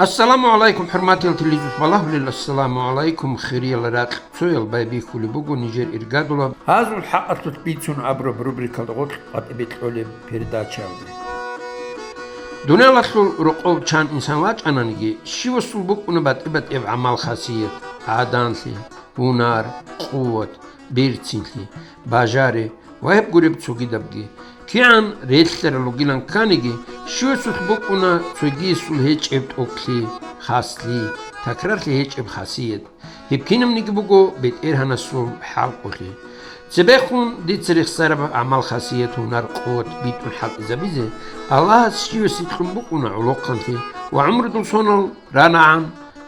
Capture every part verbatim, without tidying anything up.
Ассаламу гӀалайкум, хӀурматиял телевизор балагьулел, ассаламу гӀалайкум, хириял ракьцоял. Байбихьулеб буго нижер иргадулаб «Гьазул хӀакъалъулъ бицун абураб» рубрикалда гъоркь къватӀибе кьолеб передачаялде. Дуниялалъул рокъов чан инсан вачӀананиги, щивасул букӀуна батӀи-батӀияб гӀамал-хасият, гӀаданлъи, гьунар, къуват, берцинлъи, бажари ва гьеб гуреб цогидабги. КигӀан релълъарал ругилан кканиги, щивасулъ букӀуна цогиясул гьечӀеб тӀокӀлъи, хаслъи, такрарлъи гьечӀеб хасият. Гьеб кинабниги буго БетӀергьанасул хӀалкъулъи. Цебехун дица рехсараб гӀамал-хасият, гьунар-къуват битӀун хӀалтӀизабизе Аллагьас щивасе кьун букӀуна гӀолохъанлъи ва гӀумрудул сонал ранагӀан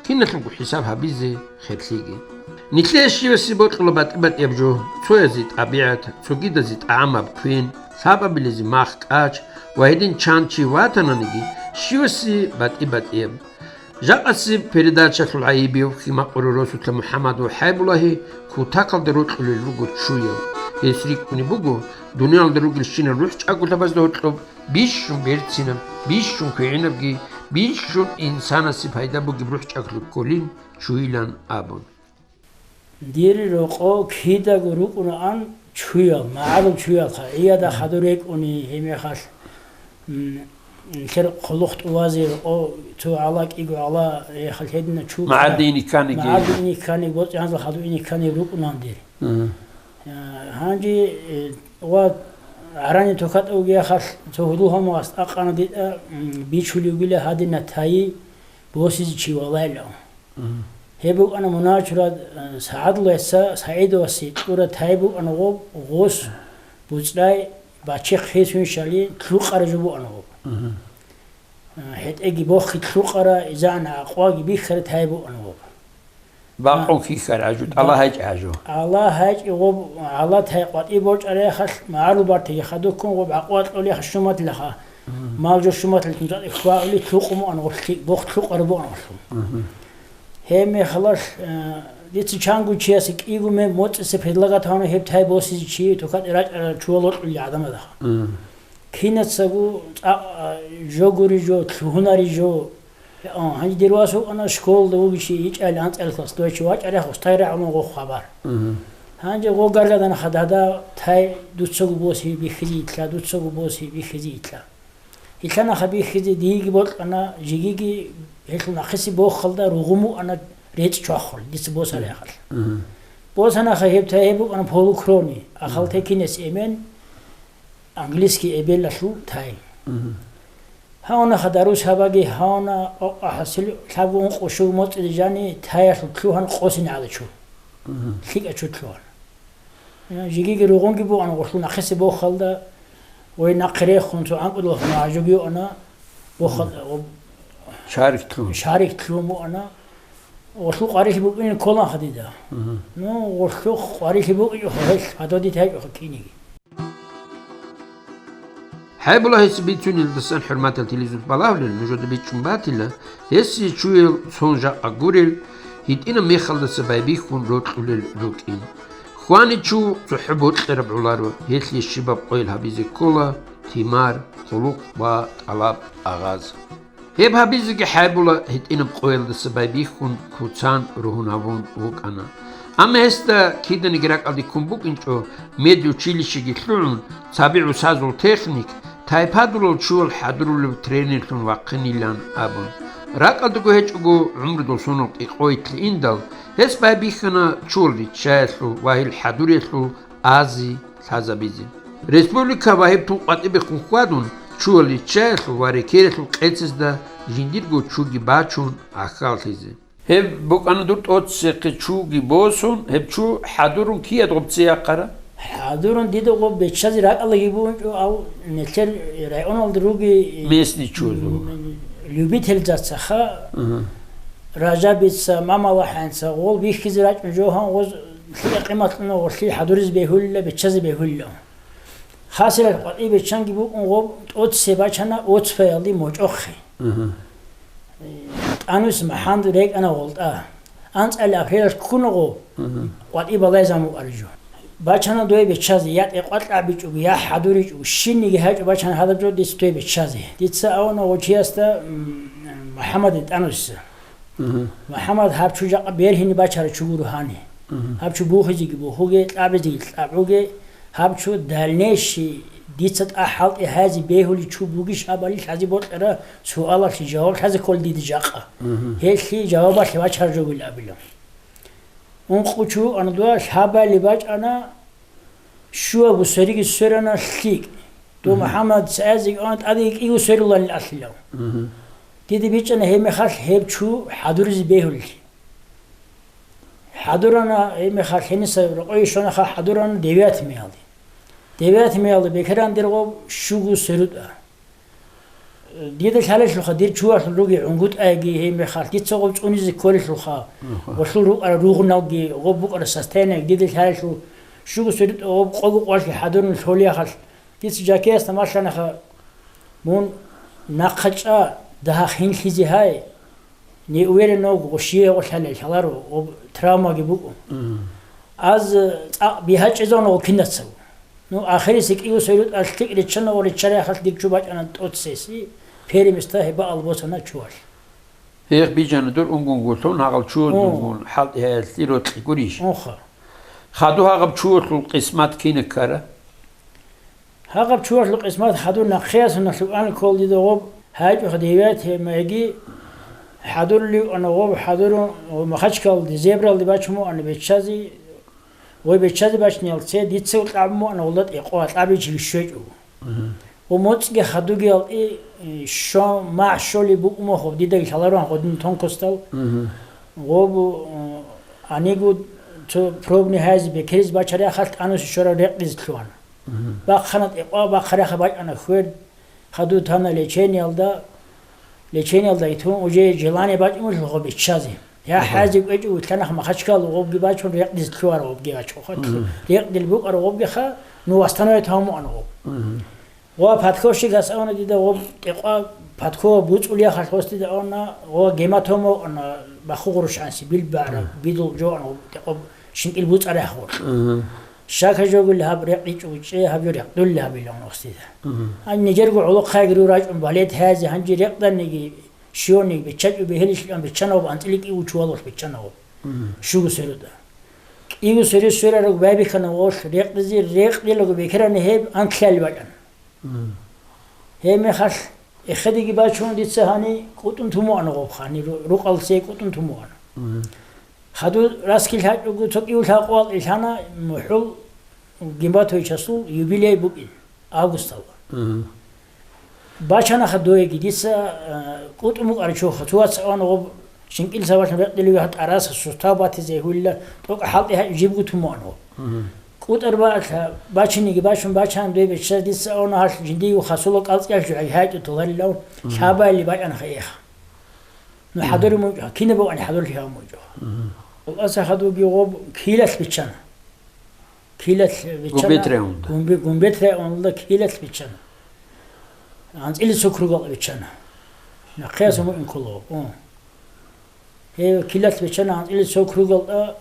киналъулго хӀисаб гьабизе херлъиги. Нилъее щивасе бокьула батӀи-батӀияб жо, цоязе тӀабигӀат, цогидазе тӀагӀамаб квен, лъабабилазе мах-кӀач ва гьедин чан чи ватананиги, щивасе батӀи-батӀияб. Жакъасеб передачалъул гӀайибив Химакъуру росулъа МухӀаммад ва ХӀайбуллагьи кутакалда рокьулел руго чуял. Гьес рикӀкӀунеб буго, дуниялалда ругелщинал рухӀчӀаголъабазда гьоркьоб бищун берцинаб, бищун квегӀинабги, бищун инсанасе пайда бугеб рухӀчӀаголъи кколин чуйилан абун. Дир рокъов кидаго рукӀунаан чуял, магӀарул чуялха, гӀияда хадур рекӀуни гьеб мехалъ, м, нилъер хъулухъ тӀувазе рокъов цо гьала кӀиго гьала, гьехалъ гьедина чу МагӀарда ине кканиги. МагӀарда ине ккани, боцӀи-гьанзал хадур ине ккани рукӀунан дир. Мгм. Э, гьанже, э, ва гӀарани токатӀа вугеяхалъ цо гьудул-гьамугъас акъана дида, м, бичулев вугила гьадина тайи босизе чи валайилан. Мгм. Гьеб букӀана Муначурад, э, СагӀадуллайса СагӀидовасе кьура тай букӀана гъоб, гъос буцӀрай бачехъ гьесунщали лъукъара жо букӀана гъоб. Мгм. Э, гьетӀеги бохъи лъукъара, изагӀан гӀакъуаги бихьара тай букӀана гъоб. Бакъун хьихьар гӀажу, тӀала гьайчӀ гӀажу. ТӀала гьайчӀи гъоб, гьала тай къватӀи борчӀараяхалъ, магӀарул бартиги хадуккун гъоб гӀакъуа кьолеха щуматлаха. Мгм. Мал жо щуматлъун цӀакъ хьвагӀули лъукъун букӀана гъоб лъи-, бохъ лъукъара букӀана гъоб лъун. Мгм. Гьеб мехалъ, э, дица чангу чиясе кӀиго ме-, моцӀиса предлагат гьавна гьеб тай босизе чи токатӀи рачӀарал чула локьулел гӀадамазда. Мгм. Кинацаго цӀакъ, а, жо гури жо, лъугьунари жо. А, гьанже дир вас вукӀана школалда вугищи ичӀал анцӀила класс, дойчи вачӀарахъ устай рагӀулун гъо хабар. Мгм. Гьанже гъо гаргадана хадада тай дуцаго боси биххизе итла, дуцаго боси биххизе итла. Итла наха биххизе диги бокьана, жигиги гьелъул нахъиси бохалда ругъумуана рецӀ чвахул, дица босарахъал. Мгм. Босанаха гьеб тай гьеб букӀана полукровный, ахал Мгм. текинес эмен, английский эбелалъул тай. Мгм. Гьавна хадарус гьабаги гьавна, о, а, хӀасил лъабго ункъо щуго моцӀиде жани таялъул лъугьан къосине гӀадачу. Мгм. ЛъикӀа чу лъугьан. Э, жигиги ругъунги бугӀан гъулъул нахъисе бохалда, ой, нахъе рехун цо гӀанкӀудалъун гӀажуги юана, бохал-, Мгм. о, Шарик лъугьун. Шарик лъугьун бугӀана. Гъулъул къварилъи букӀин кколанха дида. Мгм. Ну, гъулъухъ къварилъи букӀичӀоха гьелъ, гьадоди тайчӀоха киниги. ХӀайбуллагьица бицунелдасан, хӀурматал телевизор балагьулел, нужеда бичӀчӀун батила, гьесие чуял цон жакъа гурел, гьитӀинаб мехалдаса байбихьун рокьулел рукӀин. Хвани чу цохӀо бокьараб гӀоларо, гьелъие щибаб къойил гьабизе ккола, тимар, хъулухъ ва тӀалаб агъаз. Гьеб гьабизеги хӀайбула гьитӀинаб къоялдаса байбихьун, куцан ругьун гьавун вукӀана. Амма гьесда киданиги ракӀалде ккун букӀинчӀо, медучилищеги лъугӀун, цаби гӀусазул техник, тайпадулал чуял хӀадурулев тренерлъун вахъинилан абун. РакӀалдаго гьечӀого гӀумрудул сонал кӀикъоялъе индал, гьес байбихьана чуял риччаялъул ва гьел хӀадуриялъул ази лъазабизе. Республика ва гьеб тун къватӀибехун хьвадун, чуял риччаялъул ва рекералъул къецазда жиндирго чуги бачун гӀахьаллъизе. Гьеб букӀана дур тӀоцесехъе чуги босун, гьеб чу хӀадурун кият гъубцияхъара? ХӀадурун дида гъоб беччазе ракӀалаги бугӀинчӀо, ав нилъер районалда руги Местный чу. м, любительзацаха, Мгм. Ражабица, Мамалаханца, гъол бихьизе рачӀун жо гьан гъоз лъикӀа къиматлъуна гъолъи хӀадуризе бегьулила, беччазе бегьулила. Хасирал къватӀи беччанги букӀун гъоб тӀоцесе бачана оцфаялде мочӀохъе. Мгм. ТӀанус махӀан рекӀана гъолтӀа. АнцӀали апрелалъ ккуна гъоб, Мгм. къватӀи балай замукъараб жо. Бачана дой беччазе, я тӀекъвакьабичӀого, я хӀадуричӀого, щинниги гьайчӀо бачана гьадаб жо дица дой беччазе. Дица авуна гъочиясда, м, МухӀаммад итӀануса. Мгм. МухӀаммад гьаб чу жакъа бергьине бачара чугуро гьани. Мгм. Гьаб чу бухизеги бухуге, кьабизеги кьабуге, гьаб чу дальнейший дица тӀа хӀалтӀи гьази бегьули чу бугищ гьабали лъази бокьара суалалъе жаваб лъазе ккола дида жакъа. Мгм. Гьелъи жавабалъе бачара жо гуйла абила. Ункъу чу ана дуа лъабали бачӀана, щуабу свериги сверана лъикӀ. Дов Мгм. МухӀаммад цаэзеги ана тӀадеги кӀиго сверуланил алъилав. Мгм. Дида бичӀчӀана гьебмехалъ гьеб чу хӀадуризе бегьулелъи. ХӀадурана гьебмехалъ гьениса рокъое щванаха хӀадурана девятый миялде. Девятый миялда бекеран дир гъоб щуго сверутӀа. Дида лъалелъулха дир чувалъул руги гӀунгутӀайги гьебмехалъ, дица гъоб цӀунизе кколелъулха, Мгм. гъолъул рукӀара ругъуналги, гъоб букӀара состояниеги дида лъалелъул щуго сверутӀа гъоб къого къвалъи хӀадурун лъолиахалъ, дица жакиясда малъанаха, мун нахъа чӀа, дагьа хинлъизе гьай, неуверенного гъошие гъолъалел лъаларо, гъоб травмаги букӀун. Мгм. Аз цӀакъ бигьа чӀезавуна гъо кинацав. Ну, ахирисе кӀиго сверутӀа лъикӀ риччана ва риччарахъалъ дир чу бачӀана тӀоцеси, переместа гьеба албосана чувалъ. Гьех бижана дур унгунгулъун гьагъал чугьун О. дунгун хӀалтӀи гьаялъи рокьи гурищ? Оха. Хаду гьагъаб чугьулъул къисмат кина ккара? Гьагъаб чугьулъул къисмат хаду нахъеясуна лъугӀан ккол дида гъоб гьайчӀухъ девятый меги хӀадурли ана гъоб хӀадурун ва Махачкалалде зебралде бачун муана биччази. Гъой биччазе бачниял це дица кьаб муана гъолда тӀекъва кьабичил щвечӀо. Мгм. Гъо моцӀги хадуги алкӀи, э, що-, магӀ щоли букӀумахъуб дидаги лъаларван гъодин тонкостал. Мгм. Гъобу, э, гьанигу цо пробный гьайзе бекериз бачарахъалъ тӀануси щораб рекъдизе лъугьана. Мгм. Бахъана тӀекъва, бахъарахъа бачӀана хвер, Хаду тана лечениялда, лечениялда итун уже желание бачӀун гъо биччазе. Я Мгм. хӀази кӀвечӀо вилълъанахъ Махачкала гъобги бачун, рекъдиз лъугьар гъобги бачӀо. Хъа Мгм. рекъдил букӀар гъобгиха, ну, восстановить гьавун муъан гъоб. Мгм. Ва Патковщикас авна дида гъоб тӀекъва, Паткова буцӀулияхъалъ гъос дида авна, ва гематома авна, баху гъурущ гӀанси, бил бара, Мгм. бидул жо авна гъоб тӀекъва, шинкӀил буцӀарахъ гъорлъ. Мгм. Щака жогули гьаб рекъичӀо чӀе, гьаб жо рекъдулли гьабилан гъос дида. Мгм. Гьанже нижерго гӀолохъайги рурачӀун балет гьазе, гьанже рекъданиги, щиониги биччачӀо бегьилищилан биччана гъоб, анцӀила кӀиго чувалалъ биччана гъоб. Мгм. Щуго сверуда. КӀиго свере сверараг байбихьана гъолъ рекъизе, рекъилаго бекерани гьеб анкьлъали бачӀана. Мгм. Гьеб мехалъ эхедиги бачун дица гьани кӀутӀун тумуана гъоб хани, ру-, рукъалцей кӀутӀун тумуана. Мгм. Хадур раскил гьачӀого цо кӀиулъа къоялъ илъана мухӀул Гимбатовичасул юбилей букӀин августалда. Мгм. Бачанаха доеги, дица, а, кӀутӀун букӀарачоха, цо вац аван гъоб шинкӀил сабаблъун рекъдилев гьа тӀараса сустав батизе гьуйла, тӀокӀ хӀалтӀи гьа жибгу тумуан гъоб. Мгм. КӀутӀар баалъа, бачиниги бачун бачан дой бичча дица авна гьалъ жиндиего хасула кӀалцӀиялъ жугьи гьайчӀо толарилав Мгм. лъабайли бачӀанаха эха. Ну, Мгм. хӀадур мугӀ-, кинаб букӀани хӀадурлъи гьав мугӀ. Мгм. Аллагьас хадуги гъоб килалъ биччана. Килалъ биччана. Гумбет районда. Гумбе-, Гумбет районда килалъ биччана. АнцӀила цо кругал биччана. Нахъеяс Мгм. мугӀин ккола гъоб. О. Гьев килалъ биччана анцӀила цо кругалтӀа,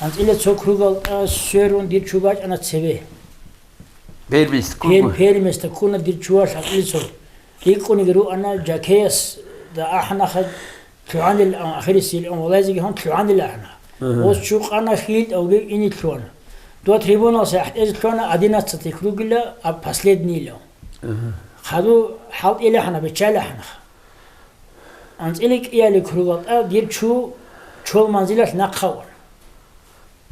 анцӀила цо кругалтӀа сверун дир чу бачӀана цеве. Пермист Пер-, кругу. Пермиста ккуна дир чувалъ анцӀила цо. РикӀкӀунеги руана жакеяс да ахӀанаха лъугӀанил, а, ахирисил, а, валайзеги гьун лъугӀанил ахӀана. Мгм. Гъос чу къана хьил тӀавбив инил лъугьана. Дуа трибуналса ахӀтӀезе лъугьана одиннадцатый кругила, а, последнийила. Мгм. Хаду хӀалтӀила ахӀана, биччайла ахӀанаха. АнцӀила кӀиялил кругалтӀа дир чу чол манзилалъ нахъа вана.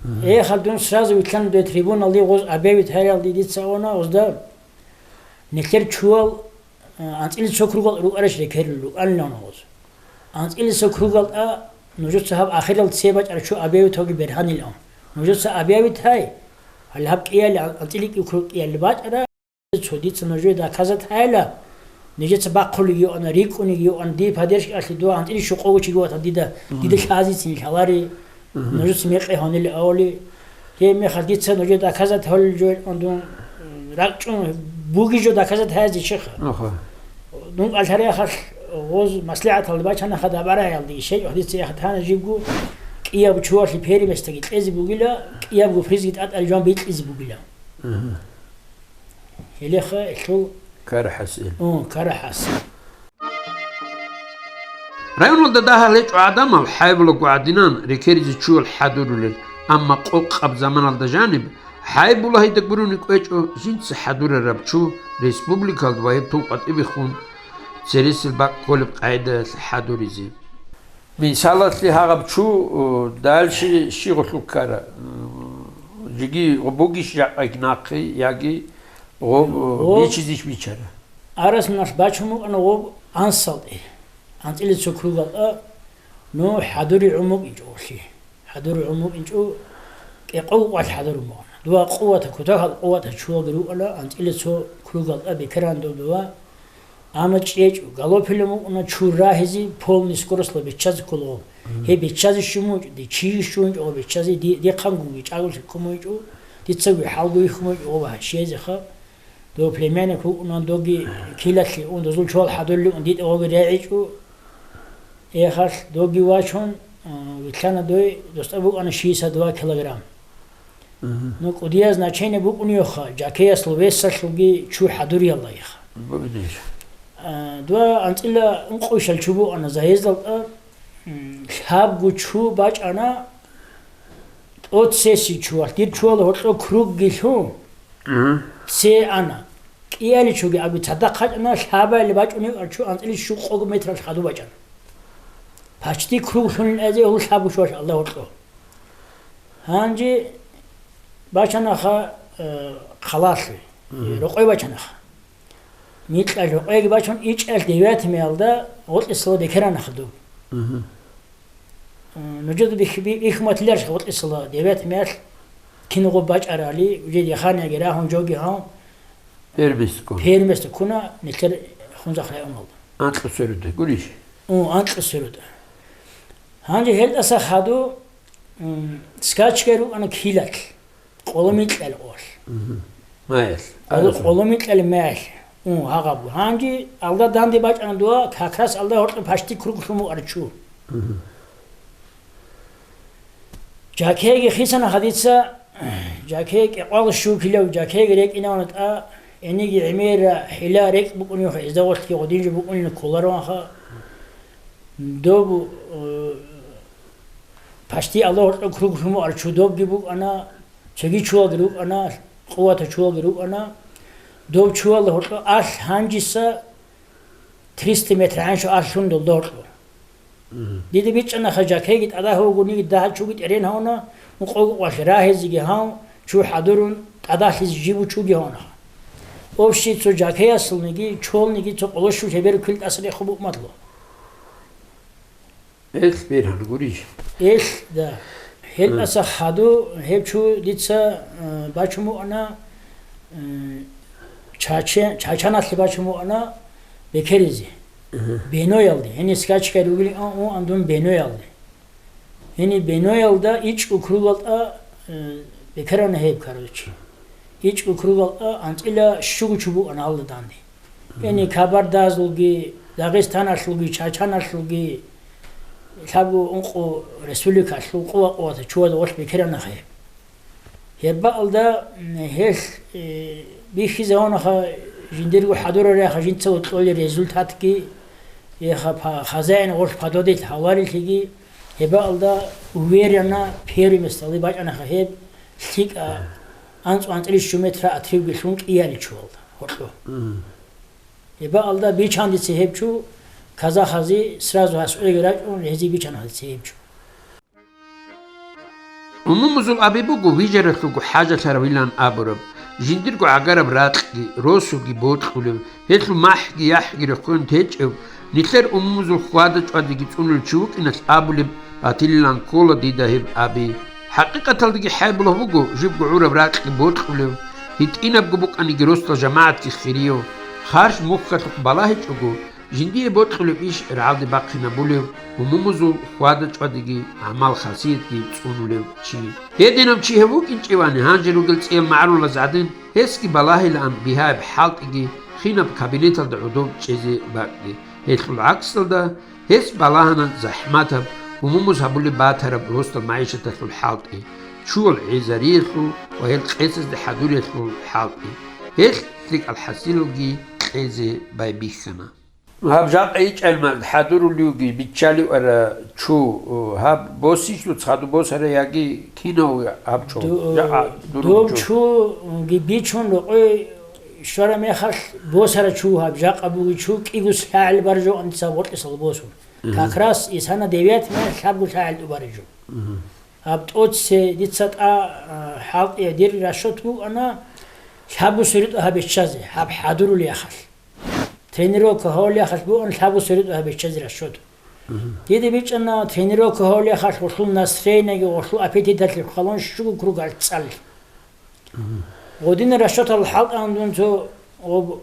Мгм. Эхал дун сразу вилълъана дой трибуналде гъоз объявить гьариялде дица авана гъозда. Нилъер чуял, а, анцӀила цо кругал рукӀараш рекерил рукӀанилан гъоз. АнцӀила цо кругалтӀа нужеца гьаб ахирал цебачӀар чу объявить гьавги бергьанилан. Нужеца объявить гьай, гьале гьаб кӀиялил ан-, анцӀила кӀи-, круг кӀиялил бачӀара. Цо дица нужее доказать гьайла, нижеца бахъулиги йоана, рикӀкӀунеги йоан, дие поддержка алъи дуа, гьанкӀли щукъовго чиги ватан дида, Мгм. дида лъазицин лъалари, Мгм. нужеца мекъи гьанили авали. Гьеб мехалъ дица нужее доказать гьавлил жо, дун ракӀчӀун буги жо доказать гьаязе чиха. Аха. Дун кӀалъарехалъ гъоз маслигӀаталда бачанаха дабараялде, ишей дица яхатана жибгу кӀияб чувалъи переместаги кьезе бугила, кӀиябго призги тӀатӀал жан бикьизе бугила. Мгм. Гьелеха гьелъул Карахьас ил. Ун, карахьас. Районалда дагьал гьечӀо гӀадамал хӀайбулаго гӀадинан рекеризе чуял хӀадурулел, амма къокъаб заманалда жаниб хӀайбулагьида гурони кӀвечӀо жинца хӀадурараб чу республикалда ва гьеб тун къватӀибехун цересел бакӀ кколеб къагӀидаялъ хӀадуризе. Мисалалъе, гьагъаб чу, о, дальше щиголъул ккара, м, жиги гъо бугищ жакъа нахъе, яги гъо, о, гъо бичизищ бичара? Арасналъ бачун букӀана гъо ансалде. АнцӀила цо кругал а, ну, хӀадури гӀумукӀинчӀо гъолъи. ХӀадури гӀумукӀинчӀо, кӀикъого къвалъ хӀадурун букӀана. Дова къувата, кутакал къувата чуялги рукӀана, анцӀила цо кругал а бекеран дов дова. Амма чӀечӀо, галопилан букӀуна чур рагьизе, полный скоростьла биччазе кколаго. Мгм. Гьеб биччазе щун мунчӀо, ди чи щунчӀо, гьеб биччазе ди-, дихъан гуги чӀаголъи ккун мунчӀо, дицаги хӀалгу вихьун мунчӀо, гьоба гьанщиязеха. Дов племянник вукӀуна, доги килалъе ун, дозул чуял хӀадурли ун, дитӀа гъоги регӀичӀо. Эхалъ доги вачун, а, вилълъана дой, досда букӀана шестьдесят два килограмм. Мгм. Ну, кӀудияз значение букӀуневха, жакеясул весалъулги чу хӀадуриялдайха. Бубниш. А, дова анцӀила ункъуйшал чу букӀана заездалда, м, лъабгу чу бачӀана, тӀоцеси чувалъ, дир чуял гьоркьо кругги лъу, Мгм. се ана. КӀиали чуги аби цадахъ гьачӀана, лъабаялъ бачӀунев чу анцӀила щукъого метралъ хадуб бачӀана. Почти круг лъунин азе гьул лъабгу чувалъ алда гьоркьо. Гьанже бачанаха, э, хъалалъе, Мгм. рокъой бачанаха. Микьа рокъойги бачун, ичӀал девятый миялда гъоркьисала бекеранаха доб. Мгм. Э, нужеда бих-, би-, бихьун батиларищ гъоркьисала девятый миялъ киного бачӀарали, уже диханиги рагьун жоги гьав Первенство. Первенство ккуна нилъер Хунзахъ районалда. Анкьа сверуда, гурищ? О, анкьа сверуда. Гьанже гьелдаса хаду, м, скачка рукӀана килалъ, къоло микьал къолъ. Мгм. Маялъ. Къоло, Аласан. Къоло микьал маялъ. О, гьагъаб. Гьанже алда данде бачӀана дуа, как раз алда гьоркье почти круг лъуму арчу. Мгм. Жакеги хисана хадица, жакеги кӀикъвал щукилав, жакеги рекӀинавна тӀа, эниги гӀемерра хӀила рекӀ букӀуневха, изда гъолъги гъодинжо букӀунина кколараванха. Доб, э, почти Аллагь гьоркьоб круг лъуму арчу добги букӀана, цоги чуялги рукӀана, къувата чуялги рукӀана. Доб чуялда гьоркьо алъ гьанжиса триста метр гӀаншо алъун долда гьоркьо. Мгм. Дида бичӀчӀанаха, жакеги тӀадагь вугониги дагьа чуги тӀерен гьавна, ункъого къвалъ рагьизеги гьав, чу хӀадурун, тӀадагьлъизе жибу чуги гьавнаха. Общий цо жакеясулниги, чолниги цо къоло щу лъеберу кил тӀаса реху букӀмадло. Эх, биргьан гурищ. Эх, да. Гьел Мгм. аса хаду, гьеб чу дица, э, бачун букӀана, э, Чаче-, Чачаналъе бачун букӀана бекеризе. Мгм. Беноялде. Гьениб скачка ругели ан, ан дун Беноялде. Гьениб Беноялда ичӀго кругалтӀа, э, бекерана гьеб, короче. ИчӀго кругалтӀа анцӀила щуго чу букӀана гьалда данде. Мгм. Гьениб кабардазулги, дагъистаналъулги, чачаналъулги, лъабго ункъо республикалъул къува-къуватал чуяда гъолъ бекерана гьеб. Гьеб бакӀалда, м, гьелъ, э, бихьизавунаха жиндирго хӀадурараяха жинца вокьулел результатги, яха па-, хозяин гъолъ подводить гьаварилъиги, гьеб бакӀалда уверенно первое месталде бачӀанаха гьеб лъикӀа анцӀ-анцӀила щу метра отрывги лъун кӀияличуялда гьоркьо. Мгм. Гьеб бакӀалда бичан дица гьеб чу, казахази сразу гьас гӀеги рачӀун гьезие бичана дица гьеб чу. Умумузул аби буго вижаралъулго хӀажалъаравилан абураб, жиндирго гӀагараб ракьги, росуги бокьулев, гьелъул махӀги яхӀги рехъон течӀев, нилъер умумузул хьвада-чӀвадиги цӀунулев чи вукӀиналъ абулеб батилилан ккола дида гьеб аби. ХӀакъикъаталдаги хӀайбулаб буго жибго гӀураб ракьги бокьулев, гьитӀинабго букӀаниги росдал жамагӀатги хирияв, харж мухьалъухъ балагьичӀого, жиндие бокьулеб иш рагӀалде бахъинабулев, умумузул хьвада-чӀвадиги гӀамал-хасиятги цӀунулев чи. Гьединав чи гьев вукӀинчӀевани, гьанже ругел цӀиял магӀарулаз гӀадин, гьесги балагьилаан бигьаяб хӀалтӀиги, хинаб кабинеталда гӀодов чӀезе бакӀги. Гьелъул гӀаксалда, гьес балагьана захӀматаб, умумуз гьабулеб батараб росдал магӀишаталъул хӀалтӀи, чуял гӀезариялъул ва гьел къецазде хӀадуриялъул хӀалтӀи. Гьелъ лъикӀал хӀасилалги кьезе байбихьана. Гьаб жакъа ичӀалман хӀадуруливги биччалиара чу, гьаб босищ дуца хадуб босара яги кинав гьаб чу? Ду-, Жакъа дурун доб чу. Чуги бичун рокъой щвара мехалъ босара чу гьаб, жакъа буги чу кӀигус лъагӀел бар жо анца гъоркьисал босун. Мгм. Как раз исана девять мехалъ лъабгу лъагӀел тӀубари жо. Мгм. Гьаб тӀоце дица тӀа, а, хӀалтӀия дир расчет букӀана, лъабгу соритӀа гьаб биччазе, гьаб хӀадурулиахалъ. Тренировка гьавлиахалъ букӀана лъабгу соритӀа гьаб биччазе расчет. Мгм. Дида бичӀана тренировка гьавлиахалъ гъолъул настроениеги гъолъул аппетиталъе хъалон щуго круг гьалъ цӀалел. Мгм. Гъодина расчетал хӀалтӀана дун цо, гъоб-,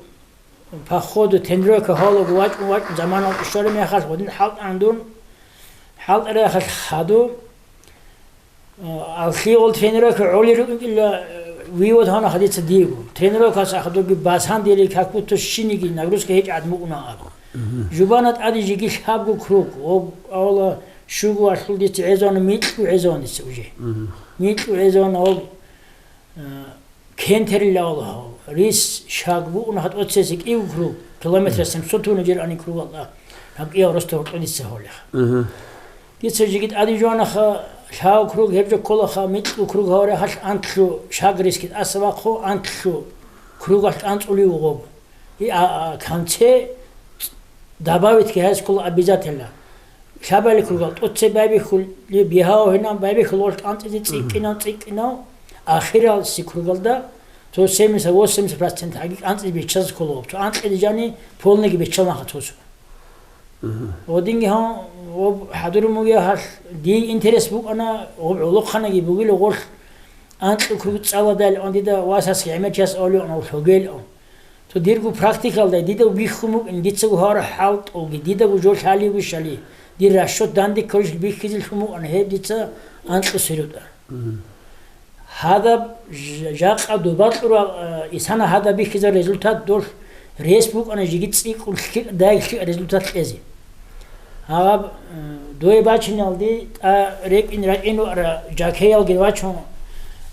по ходу тренировка гьавлого вачӀун-вачӀун замана щвараб мехалъ гъодин хӀалтӀана дун, хӀалтӀарахалъ хадуб, Алхигъул тренировка гӀолел рукӀинкӀила, э, вывод гьана хадица диего. Тренировкаса хадурги басан дили, как будто щиниги нагрузка гьечӀ гӀад мукӀуна аб. Мгм. Жубана тӀаде жиги лъабгу круг, об, авала щугу алъул дица гӀезавана, микьу гӀезаваница уже. Мгм. Микьу гӀезавана об, э, Кентерилла Аллагьу, рис шаг букӀун гьатӀоцезе кӀиго круг, километр семьсот вуна жер ани кругалда, гьаб кӀиял росда гьоркьо дица гьолеха. Мгм. Дица жиги тӀаде жуанаха, лъав круг гьеб жо кколаха, микьу круг гьаварахалъ антлъу шаг риски тӀаса вахъу, антлъу кругалъ анцӀулев вугъоб. И, а, а, канце добавить гьайс ккола обязательно. Лъабали кругал тӀоце байбихьули, бигьав гьинан байбихьул гъоркь анцӀизе цӀикӀкӀинав, цӀикӀкӀинав, ахиралси кругалда цо семьдесят-восемьдесят процент гьаги анцӀизе биччазе ккола гъоб. Цо анкьиде жани полныйги биччалаха цо-цо. Мгм. Гъодинги гьан, гъоб хӀадурмуге гьалъ, дий интерес букӀана, гъоб гӀолохъанаги бугила гъолъ анкьи круг цӀаладал, он дида васас гӀемер час авлиан гъолъ гьогел. То дирго практикалда дида бихьун букӀин, дицаго гьавара хӀалтӀулги, дидаго жо лъалеб бищали, дир расчет данде кколищ бихьизеллъун букӀана гьеб дица анкьусирутӀа. Мгм. Гьадаб ж-, жакъа дубакьурал, а, исана гьадаб бихьизар результат долъ рес букӀана жиги цӀикӀкӀун лъикӀ, дай лъикӀ результат кьезе. Гьаб, э, дое бачиналди тӀа рекӀин ракӀин вара жакеялги вачун,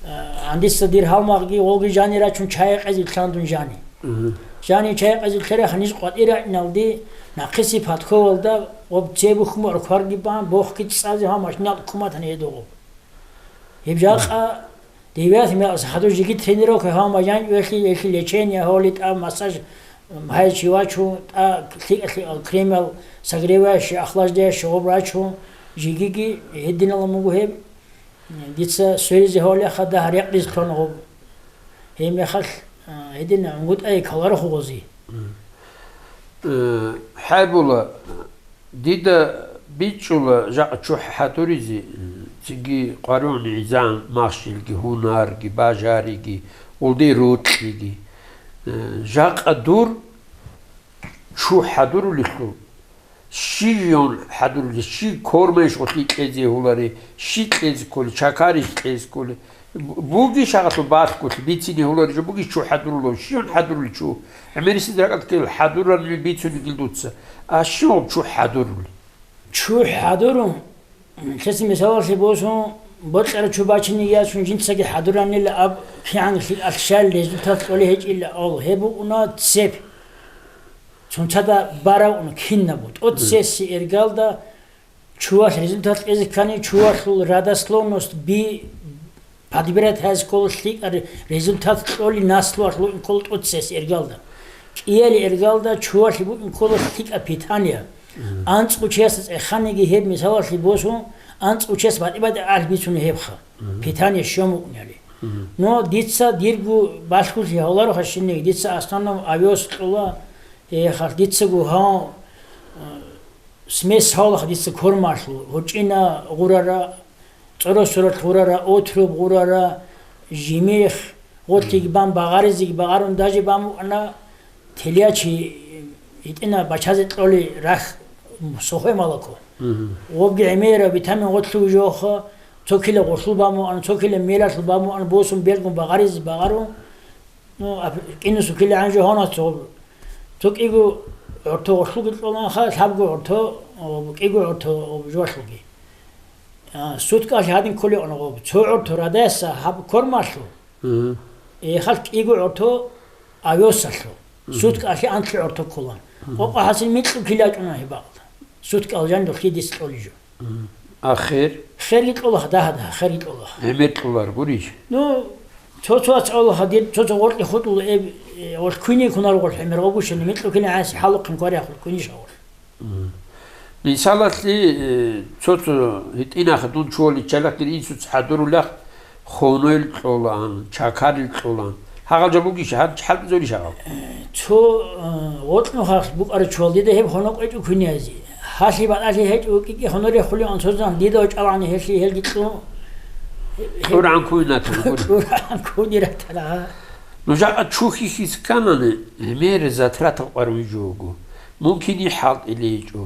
э, гьандиса дир гьалмагъги гъолги жани рачун чай гьекъезе лъандун жани. Мгм. Жани чай гьекъезе лъереха ниж къватӀир ракӀиналди нахъиси подковалда гъоб цебухьун вара кварги бан, бохги цӀазе гьав машинал ккуматани гьедугъу. Гьеб жакъа девять мекъас хадур жиги тренировка гьав мажан, элъи, элъи лечение гьоли тӀа массаж, гьай чи вачун, тӀа лъикӀа-лъикӀал кремал, согревающий, охлаждающий гъоб рачун, жигиги гьединала мугу гьеб, дица сверизе гьавлеха дагь рекълъизе ккана гъоб. Гьеб мехалъ, а, гьедин гӀунгутӀай каларухъ гъози. Э, хӀебула, дида бичӀчӀула жакъа чу хӀадуризе, цинги къваригӀун гӀизан, махщелги, гьунарги, бажариги, улде рокьиги. Э, жакъа дур чу хӀадурулелъул, щиб жон хӀадурулел, щиб кормайищ гъолъи кьезе гьулари, щиб кьезе кколи, чакарищ кьезе кколи, Бу-, буги шагьалъул балъголъи бицине гьуларичӀо буги чу хӀадурулав, щиван хӀадуруличӀо? ГӀемерисез ракӀалде ккел хӀадуранили бицунигил дуца. А щивав чу хӀадурули? Чу хӀадурун, лъеца мисалалъе босун, бокьара чу бачиниги яцун жинцаги хӀадуранила аб кигӀан лъикӀал щал результат кьолей гьечӀила ал, гьеб букӀуна цеб. Цунцада барав ун кинабу, тӀоцесси эргалда Чувалъ результат кьезе ккани, чувалъул радословность би подбирать гьазе ккола лъикӀа ре-, результат кьоли наслуалъ букӀин ккола тӀоцесес эргалда. КӀияли эргалда чувалъи букӀин ккола лъикӀа питание. Мгм. АнцӀго чиясда цӀеханиги гьеб мисалалъе босун, анцӀго чияс батӀи-батӀи гӀалбицуни гьебха. Мгм. Питание щом букӀунали. Мгм. Но дица диргу балъголъи гьавларо хашинеги, дица основном овес кьола, э, хал-, дицаго гьав, э, Смес гьавлах дица кормалъу, гьорчӀина гъурара, цӀоросуралъ гъурара, отруб гъурара, жимих, гъорлъиги бан багъаризеги багъарун даже бан букӀана, телячи гьитӀина бачазе кьоли рахь сохой молоко. Мгм. Гъобги гӀемераб витамин гъорлъув жоха, цо кила гъорлъул бан букӀана, цо кила мелалъул бан букӀана, босун бергун багъаризе багъарун, Ну, ап-, кӀинусуккилегӀан жо гьанас цо, цо кӀиго гӀорто гъорлъуги кьоланаха, лъабго гӀорто, о, кӀиго гӀорто, о, жугьалъулги. А, суткалъе гьадин кколев ана гъоб. Цо гӀорто радаса гьаб кормалъу. Мгм. Эхалъ кӀиго гӀорто авёсалъу. Мгм. Суткалъе анлъи гӀорто кколан. Къокъа хӀасил микьу килачӀуна гьеб бакъда. Суткал жанду хидис кьолижо. Ахир. Херги кьолаха, дагьа-дагьа, херги кьолаха. ГӀемер кьолар гурищ? Ну, цо-цо ац кьолаха, дир цо-цо гъоркье хутӀул эб, э, гъолъ куйни кунар гъолъ гӀемер гъогущани, микьу килан гӀаси хӀалухъин кваряхъул куйниш гъолъ. Мисалалъе, э, цо-цо гьитӀинахъ дун чугьаличчалахъ дир инсуц хӀадурулахъ хонойил кьолаан, чакарил кьолаан. Гьагъал жо бугищ, гьанчи хӀалтӀизорищ гьагъал? Цо, э, гъоркьнухъалъ букӀарачугьал дида гьеб хоно кӀвечӀо куйниязде. Гьалъи батӀалъи гьечӀо кӀикӀи хонорехъулев анцӀозан дида вачӀалгӀани гьелъи гьелги кьун. КьургӀан куйнатун гури. КьургӀан куйни ратана, гьа. Нуж жакъа чу хьихьизе кканани, гӀемер затратал къваригӀун жо вуго. Мун кини хӀалтӀилейчӀо.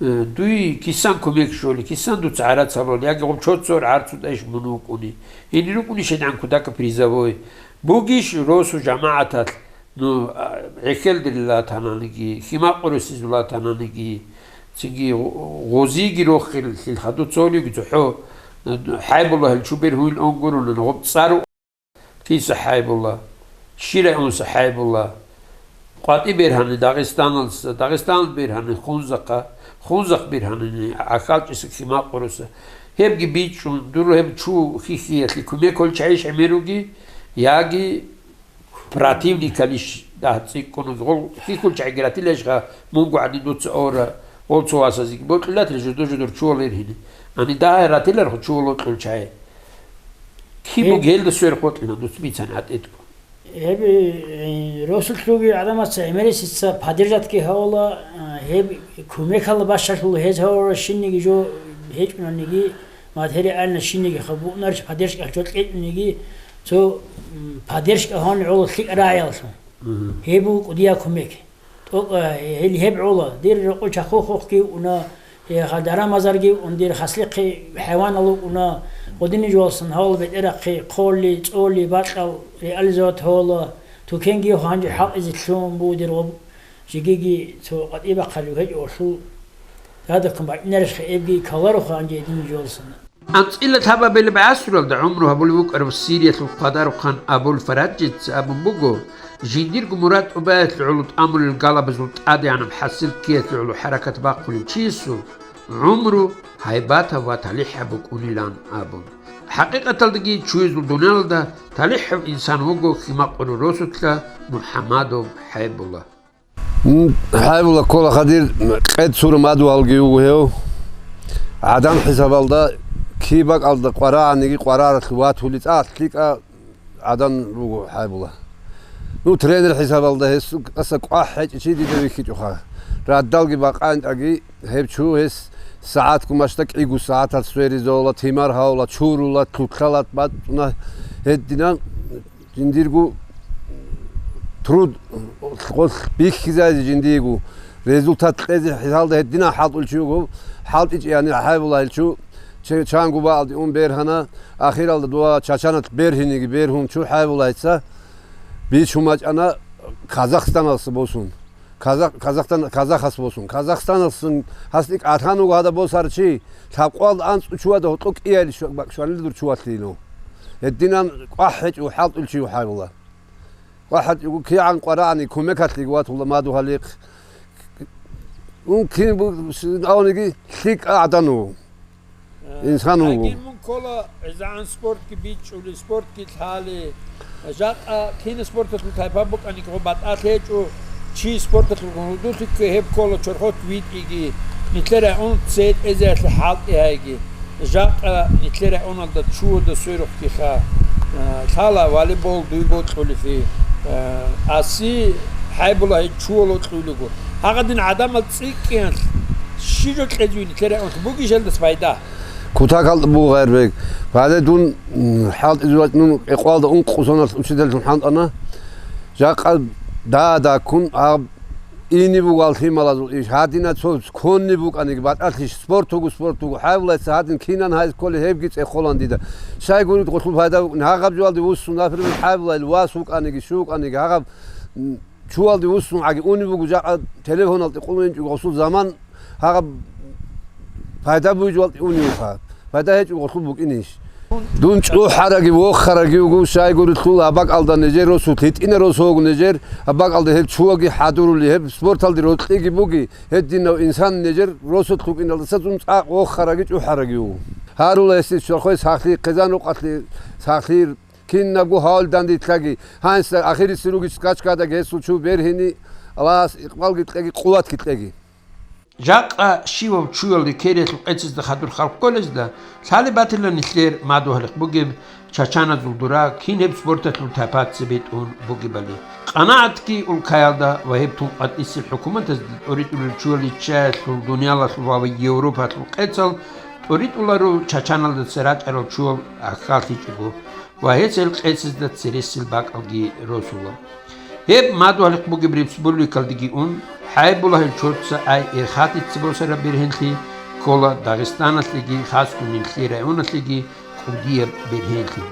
Э, дуй кисан кумек щолеб, кисан дуца гӀарац гьабулеб, яги гъуб чоцор гӀарцу тӀайщ мун вукӀуни. Гьенир рукӀуни щайдигӀан кутакаб призовой. Бугищ росу жамагӀаталъ, ну, а, гӀехьелдирила тананиги, химакъурусизула тананиги, цинги гъу-, гъозиги рохел, лъил хадуцолиги цохӀо, э, хӀайбула гьел чубер гьуил онгурунан, гъуб цӀар Киса хӀайбула, Ширай унса хӀайбула, къватӀи бергьани Дагъистаналса, Дагъистанал бергьани Хунзахъа, Хунзахъ бергьани АхӀалчӀиса Химакъуруса. Гьебги бичӀчӀун, дур гьеб чу хьихьиялъе кумек гьол чагӀиш гӀемеруги, яги противникалищ дагь цӀикӀкӀун гъол хьихьул чагӀиги ратилайищха, мунго гӀадин дуца ора, гъол цо васазеги бокьилатила жудур-жудур чувал иргьине. Ани дагь ратиларха чувал вокьул чагӀи. Кин Гьеб- бугелда сверх вокьина дуц бицани гӀатӀидго. Гьеб, э, росулъуги гӀадамаца гӀемерисеца поддержатги гьавала, э, гьеб кумекалда бащалъула гьез гьавара шинниги жо гьечӀунаниги, материально шинниги хабуунарищ поддержка жо кьечӀуниги, цо, м, поддержка гьавани гӀоло лъикӀ рагӀиялъун. Мгм. Гьеб буго кӀудияб кумек. ТӀокӀа, гьел гьеб гӀола, дир рокъов чахъухъухъги уна, гьел дарамазарги ун, дир хаслихъе хӀайванал вукӀуна, гъодинаб жоялсан гьавал бетӀерахъе, хъоли, цӀоли, бакьал реализовать гьавала, тукенги гьанже хӀалтӀизе лъугьун буго дир гъоб, жегиги цо къватӀибахъалев гьечӀо гъолъул. Гьадахъун бакӀинарищха эбги кколароха гьанже гьединаб жоялсана. АнцӀила лъабабилеб гӀасралда гӀумру гьабулев вукӀарав Сириялъул къадарухъан Абул Фараджица абун буго, жиндирго мурад тӀубаялъе гӀоло тӀамулел галабазул тӀадегӀанаб хӀасил ккеялъе гӀоло хӀаракат бахъулев чиясул гӀумру гьайбатаб ва талихӀаб букӀунилан абун. ХӀакъикъаталдаги чуязул дуниялалда талихӀав инсан вуго Химакъуру росулъа МухӀамадов ХӀайбула. М, ХӀайбула ккола хадир, кьед сура мадугьалги вуго гьев. ГӀадан хӀисабалда, киб бакӀалда къварагӀаниги къварагӀаралъув ватули цӀакъ лъикӀа гӀадан вуго ХӀайбула. Ну, тренер хӀисабалда гьесул тӀаса кӀвахӀ гьечӀичи дида вихьичӀоха. Радалги бакъанитӀаги гьеб чу гьес сагӀатго машда кӀиго сагӀаталъ сверизавула, тимар гьавула, чурула, лъутлъала бацӀцӀуна гьедина. Жиндирго труд гъолъ бихьизаризе жиндиего результат кьезе хӀисалда гьединав хӀалтӀулев чи вуго, хӀалтӀичӀеян ХӀайбула гьел чу, че-, чанго бакӀалде ун бергьана, ахиралда дова Чачаналъ бергьинеги бергьун чу ХӀайбула гьеца бичун бачӀана Казахстаналъа босун. Казах-, Казахстан, казахас босун. Казахстаналъун гьас тӀикӀ гӀалан вуго гьадаб босарав чи, лъабкъоялда анцӀго чувада гьоркьоб кӀиялищ бакӀ щванила дур чувалъило. Гьединан кӀвахӀ гьечӀо хӀалтӀулев чи ХӀайбула. КӀвахӀ гьечӀого кигӀан къварагӀани кумекалъеги ватула мадугьалихъ. Ун кин бу-, с-, аваниги лъикӀа гӀадан вуго. Инсан вуго. Гьагир мун ккола гӀезегӀан спортги бичӀчӀули, спортги лъали. Жакъа кин спорталъул тайпа букӀаниги гъо батӀалъи гьечӀо, чи спорталъул гьудуллъи ккве гьеб ккола чорхот витӀиги, нилъер район цей тӀезеялъе хӀалтӀи гьайги. Жакъа нилъер районалда чууда сверухъгиха, э, лъала волейбол дуй бокьулеблъи, э, аси хӀайбула гьей чуялъ кьулего. Гьагъадин гӀадамал цӀикӀкӀиналъ щиб жо кьезе вугин, нилъер районалъ бугищ гьелдаса пайда? Кутакалда буго, Гъайрбек. Гьале дун, м, хӀалтӀизе вачӀун, кӀикъоялда ункъо соналъ учительлъун хӀалтӀана. Жакъа да-, даккун, а, ине буго гьал лъималазул иш. Гьадина цо кколеб букӀаниги, батӀалъи спорт буго, спорт буго. ХӀайбулайца гьадин кинан гьайзе кколеб гьебги цӀехолаан дида. Щайгурелъул пайда букӀин. Гьагъаб жоялде вуссун, например, хӀайбулайил вас вукӀаниги, щив вукӀаниги, гьагъаб, м, чуялде вуссун гӀаги унеб буго, жакъа телефоналде къулун инчӀого гъосул заман гьагъаб пайда бугеб жоялде унеб буха. Пайда гьечӀого гъолъул букӀинищ? Дун чӀухӀараги вохараги вуго, щайгурелъул гьаб бакӀалда нижер росу лъитӀина росугу нижер, гьаб бакӀалда гьеб чуяги хӀадурули, гьеб спорталде рокьиги буги, гьединав инсан нижер росулъ вукӀиналдаса дун цӀакъ вохараги чӀухӀараги вуго. Гьарула гьесие щвалхъвей сахлъи, хъизан рукъалъе сахлъи, кинабго гьавал дандетлъаги, гьанса ахирисел ругищ скачкадаги гьесул чу бергьини, Аллагьас икъбалги кьеги, къуватги кьеги. Жакъа щивав чуялде кериялъул къецазда хадур халкъ кколезда лъалеб батила нилъер мадугьалихъ бугеб чачаназул дураг, кин гьеб спорталъул тапаца бетӀун бугебали. КъанагӀатги улкаялда ва гьеб тун къватӀисел хӀукуматазда тӀоритӀулел чуялде ччаялъул дуниялалъул ва Европалъул къецал тӀоритӀуларо чачаналдаса рачӀарал чуял ахьаллъичӀого. Ва гьес гьел къецазда цересел бакӀалги росула. Гьеб мадугьалихъ бугеб республикалдеги ун, хӀайбула гьел чорца ай Ирхатица босараб бергьенлъи ккола Дагъистаналъеги, хасго нилъер районалъеги кӀудияб бергьенлъи.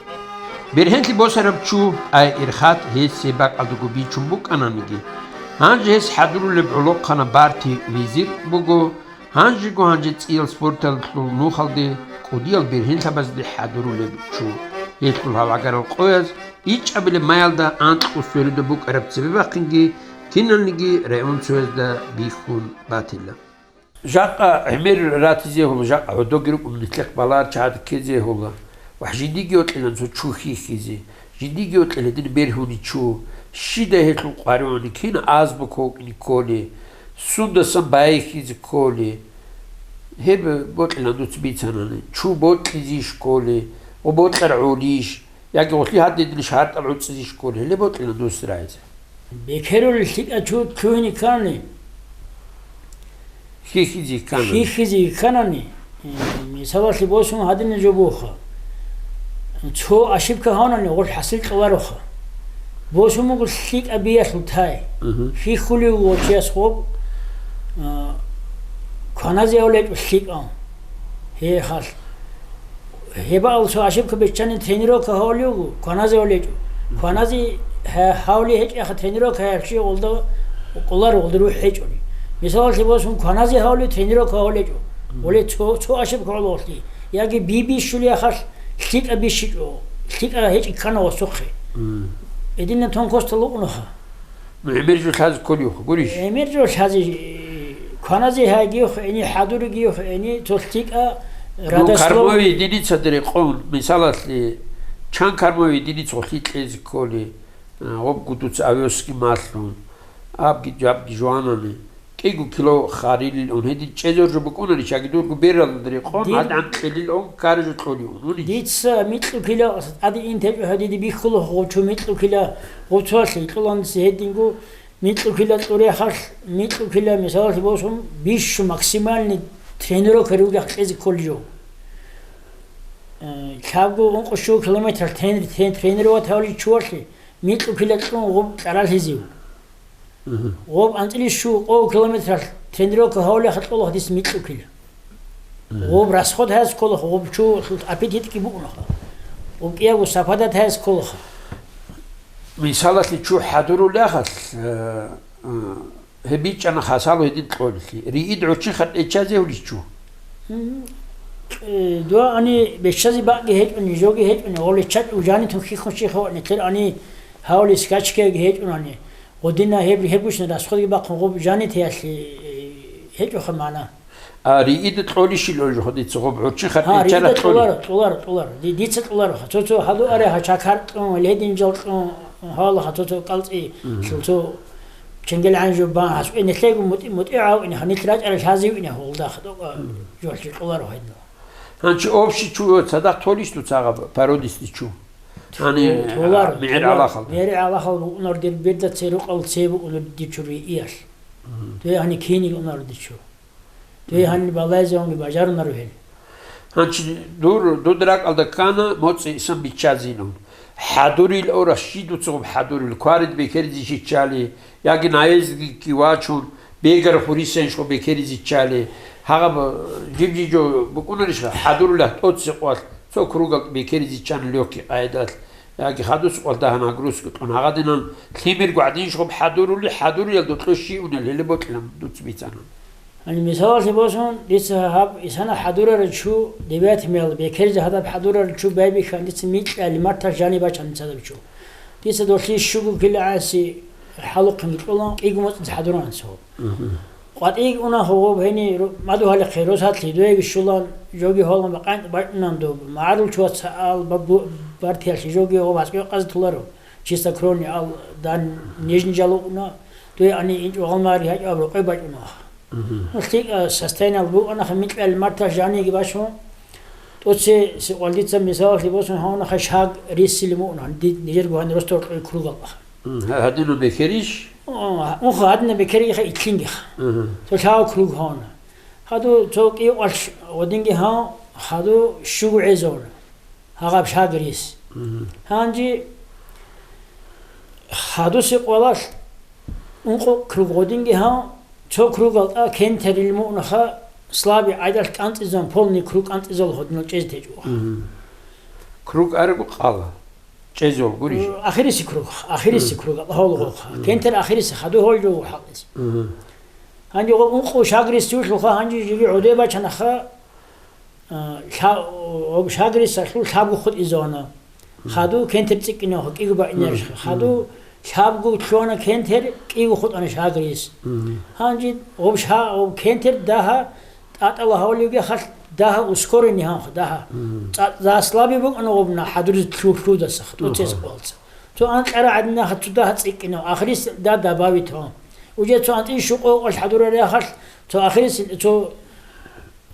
Бергьенлъи босараб чу ай Ирхат гьесие бакӀалдаго бичун букӀананиги, гьанже гьес хӀадурулеб гӀолохъанаб барти визир буго, Гьанжего гьанже цӀиял спорталъул нухалде кӀудиял бергьенлъабазде хӀадурулеб чу, гьелъул гьалагарал къояз ичӀабилеб маялда анкьго сверуда букӀараб цебе бахъинги киналниги районцоязда бихьун батила. Жакъа гӀемер ратизе гьула, жакъа гӀодоги рукӀун нилъехъ балагьарчагӀад ккезе гьула. Ва жиндиги йокьилан цо чу хьихьизе, жиндиги йокьила дир бергьуни чу, щидай гьелъул къваригӀуни, кин азбука вукӀине кколей, сундасан байихьизе кколей. Гьеб бокьилан дуца бицанани, чу бокьизейищ кколей, ва бокьаргӀулищ, яги гъолъи гьадинлъи гьартӀал гӀуцӀизейищ кколей, гьеле бокьилан дуца рагӀизе. Бекерулел лъикӀа чу лъугьине ккани, Хьихьизе кканани. Хьихьизе кканани, э, мисалалъе босун гьадинаб жо буха. Цо ошибка гьавнани гъол хӀасил кьолароха. Босун буго лъикӀаб биялъул тай. Мгм. Хьихьулев вуго чияс гъоб, а, кваназе гьавлечӀо лъикӀав. Гье, халъ. Гьебал цо ошибка биччани тренировка гьавулев вуго, кваназе гьавлечӀо. Кваназе гьа-, гьавли гьечӀеха тренировка гьарчи гъолда къолар гъолда рухӀ гьечӀони. Мисалалъе босун, кваназе гьавли тренировка гьавлечӀо. Гъоле цо, цо ошибка гьавлалъи. Яги би бищулей ахалъ лъикӀа бищичӀо, лъикӀа гьечӀи ккана гъосухъе. Эдинна тонкостал вукӀунаха. Ну, гӀемер жо лъазе кколиха, гурищ? ГӀемер жо лъазе, кваназе гьайгиюха, гӀени хӀадуригиюха, гӀени цо лъикӀа. Ну, радослов- кормовой единицаде рекъон, мисалалъе, чан кормовой единица гъолъи кьезе кколи, а, гъоб гудуца овесги малъун, абги, жабги жуанани, кӀиго кило харилил ун, гьедин чӀезор жо букӀунарищ, яги дурго бералда рекъон, Дир- гьадин кьелил ун, каражо кьолиун, унищ? Дица микьу кила, тӀаде интечӀо гьадиде бихьула гъочо микьу кила, гъоцоалъе кьоланси гьединго, Микьу кила кьурехалъ, микьу кила, мисалалъе босун, бищу максимальный тренировка ругехъ кьезе кколев жо. Э, лъабго ункъо щуго километр трен-, трен-, тренировать гьавли чувалъе, микьу кила кьун гъоб кьаралъизив. Мгм. Гъоб анцӀили щуго кӀов километралъ тренировка гьавлиха кьола дис микьу кила. Гъоб расход гьаз кколаха, гъоб чу аппетитги букӀунаха. Гъоб кӀиябго сападат гьаз кколаха. Мисалалъе, чу хӀадурулехалъ, э, э, гьеб бичӀчӀана хасало гьедин кьолелъи. РиидгӀ гьорччинха тӀечазе гьулищ чу? М, э, дуа ани беччазе бакӀги гьечӀони, жоги гьечӀони, гъоле чачӀ ужани тун хиххун щихъа ваъни, тер ани гьавли скачкаги гьечӀунани. Гъодина гьеб, гьеб гучна расходги бахъун гъоб жани теялъе, э, гьечӀоха мана. А, риида кьолищил ожо дица гъоб гӀорчин хатӀ Гьа, риида биччарах кьоли? Кьоларо, кьоларо, кьоларо. Ди-, дица кьолароха. Цо-цо гьалу аре гьа чакар кьун, лединжал кьун, гьалаха цо-цо кӀалцӀи, Мгм. цо-цо ченгел гӀанжу бан, гьас уьне лъего мутӀи-, мутӀигӀав уьне, гьанил рачӀарал лъази уьне, гьолдах, докъа, Мгм. жолъи кьоларо гьайдно. Гьанчи общий чу цадахъ толищ дуца гъаб, породистый чу? Гьани, То-, толаро, а, мегӀер толаро. ГӀалахалда. МегӀер гӀалахал букӀунар дир берда церукъал це букӀунар дичури иялъ. Мгм. Дой гьани киниг унар дичу. Дой гьаниб балайзаванги бажарунару гьел. Гьанчи дур, дуда ракӀалда ккана моцӀи исан биччазилун. ХӀадурил ора щидуцагъуб хӀадурил, кварид бекеризе чиччали, яги наездги вачун, бегар хурисеншго бекеризе ччали, гьагъаб жиб-жижо букӀунарищха хӀадурулах тӀоцци къвалъ, цо кругал бекеризе ччан лёгкий къайдалъ, яги хадус къвалда гьанагрузка кьун гьагъадинан лъимер гвадиншгъуб хӀадурули, хӀадуриялда кьо щиунел гьеле бокьилан дуц бицана. Гьаниб мисалалъе босун, дица гьаб исана хӀадурарав чу, девятый мел, бекеризе гьадаб хӀадурарав чу байбихьан, дица микьали мартал жаниб бачана цадаб чу. Дица долъи щуго килогӀаси хӀалухъинги кьолан, кӀиго моцӀица хӀадуран цо. Мгм. КъватӀиги уна гьогъоб гьени ру-, мадугьалихъе росатлъи дуеги щулан, жоги гьолан бакъанкь бачӀунан доб, магӀарул чуца ал ба-, бу-, бартиялъе жоги гьогъоб аскӀой къазе толаро. Чистокровный ал дан нижни жал уна, дуе ани инчӀо гъалмари гьачӀо аб рокъой бачӀуна. Мгм. ЛъикӀа состояниел букӀанаха микьал мартал жаниги бачун, тӀоце сикъвалдица мисалалъе босун гьавунаха шаг рисили муъна, ди-, нижерго гьанир ростор кьуй кругаллаха. Мгм. Гьа-, гьадину бекерищ? О, унха гьадина бекериха итлингиха. Мгм. Цо лъагьу круг гьавуна. Хаду цо кӀиукъалъ гъодинги гьав, хаду щугу гӀезавуна. Гьагъаб шаг рис. Мгм. Гьанже хадусе къвалалъ ункъо круг гъодинги гьав, цо кругал тӀа кентерил муънаха, слабый гӀайдалъ кӀанцӀизан, полный круг кӀанцӀизал гьодинал чӀезе течӀо. Мгм. Круг аригу къала. ЧӀезал гурищ? Ахириси круг, ахириси Мгм. Круг, Аллагь гъоха. Мгм. Кентер ахириси хаду гьол жо хӀалкъиз. Мгм. Гьанже гъо ункъо шаг рис тюлъуха, гьанже жиги гӀодой бачанаха, А, лъа-, гъоб шагрисалъул лъабго хутӀизавана. Мгм. Хаду кентер цӀикӀкӀинавха, кӀиго бакӀинарищха. Мгм. Хаду лъабго лъугьана кентер, кӀиго хутӀана шагрис. Мгм. Гьанже гъоб ша-, гъоб кентер дагьа тӀатӀала гьавлиги халъ дагьа ускоренный гьанха, дагьа. Мгм. ЦӀа-, заслаби букӀана гъобна хӀадуриз лъу-, лъудаса, тӀоцез Аха. Къвалца. Цо анкьара гӀадинаха цо дагьа цӀикӀкӀинав, ахирис да добавить гьав. Уже цо анцӀи щукъо къвалъ хӀадураряхалъ, цо ахирис, цо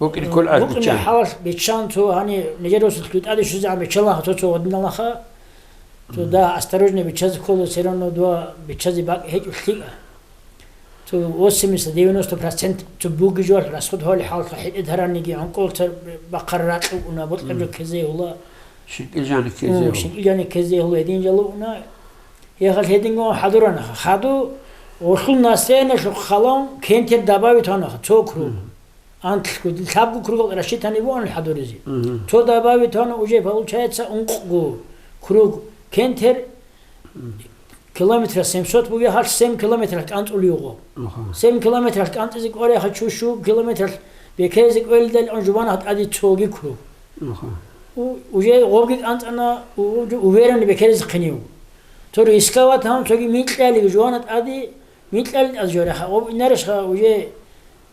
БукӀин кколеб букӀин биччан. ХӀалалъ биччан цо гьани нижер росулъ тӀаде щвезегӀан биччалаха цо-цо гьадиналаха. Цо Мгм. Да, осторожно биччазе ккола, все равно дова биччазе бакӀ гьечӀо лъикӀа. Цо восемьдесят, девяносто процент цо буги жоялъ расход гьавали хӀалалъ хӀетӀе тараниги гӀункӀолца бахъара ракьи уна, бокьа Мгм. Жо ккезе гьула. ШинкӀил жани ккезе Мгм, гьула. ШинкӀил жани ккезе гьула гьедин жало уна. Яхал гьединго хӀадуранаха. Хаду гъолъул настроениялъухъ халав кентер добавить гьанаха, цо круг. Мгм. Анлъго, лъабго кругал рассчитанный бугӀан хӀадуризе. Мгм. Цо добавить гьана уже получается ункъго круг кентер Мгм. километра семьсот бугехалъ семь километралъ кӀанцӀулев гъо. Аха. Семь километралъ кӀанцӀизе кӀварехалъ чу щу километралъ бекеризе кӀвелидал он жубана тӀаде цоги круг. Аха. У-, уже гъобги кӀанцӀана, у-, у-, уверенно бекеризе хъинив. Цо рисковать гьан, цоги микьалиги жуана тӀаде, микьали тӀад жореха, гъоб инарищха уже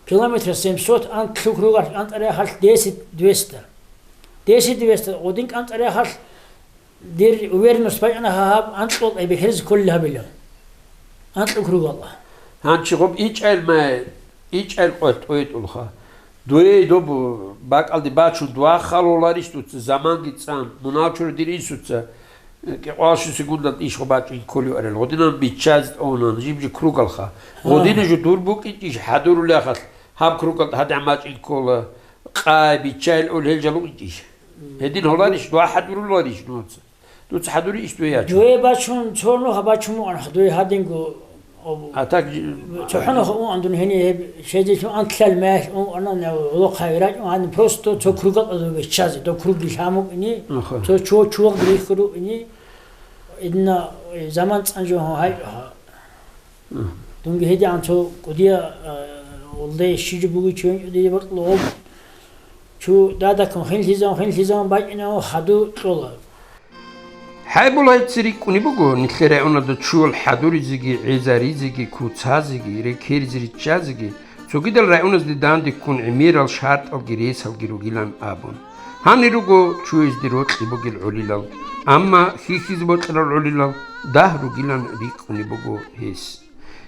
километр семьсот ан лъу кругалъ кӀантӀарехалъ десять двести. Десять двести гъодин кӀантӀарехалъ дир уверенность бачӀана гьаб анкьго тӀай бекеризе кколел гьабила. Анкьго кругалла. Гьанчи гъоб ичӀел май, ичӀел къватӀ тӀойтӀулха. Дуе доб бакӀалде бачун дуа халуларищ дуца заманги цӀан, мунагьал чура дир инсуца, э, кӀикъоялъул секундалда иш гъо бачӀин кколев арал. Гъодинан биччазе тӀовнан, жиб-жи кругалха. Гьа. Гъодина жо дур букӀинчӀищ хӀадурулехалъ, гьаб кругал гьадигӀан бачӀин ккола, къай, биччайил гӀол гьел жал букӀинчӀищ. Гьедин гьоларищ, дуа хӀадуруларищ нуца? Дуца хӀадури иш дуе ячун. Дуе бачун, цо нуха бачун муъан, дуе гьадинго, об-, А так, цохӀо нуха уан дун гьение гьеб шедилъун антлъал мехь уана, гӀолохъави рачӀун гьадин, просто цо кругал тӀадаб биччазе, доб круги лъамукӀини, Аха. Цо чо-, чувагъ рихьурукӀини, идна, э, заман цӀан жо гьай, Мгм. Дунги гьедигӀан цо кӀудия, а, улде щиджи бугичи гьунчӀудизе бокьулгъоб. Чу дадаккун хинлъизан, хинлъизан бачӀинав хаду кьола. ХӀайбулайци рикӀкӀунеб буго, нилъер районалда чуял хӀадуризеги, гӀезаризеги, куцазеги, рекеризе риччазеги, цогидал районазде дандеккун гӀемерал шартӀалги ресалги ругилан абун. Гьанир руго чуязде рокьи бугел гӀолилал, амма хьихьизе бокьарал гӀолилал дагь ругилан рикӀкӀунеб буго гьес.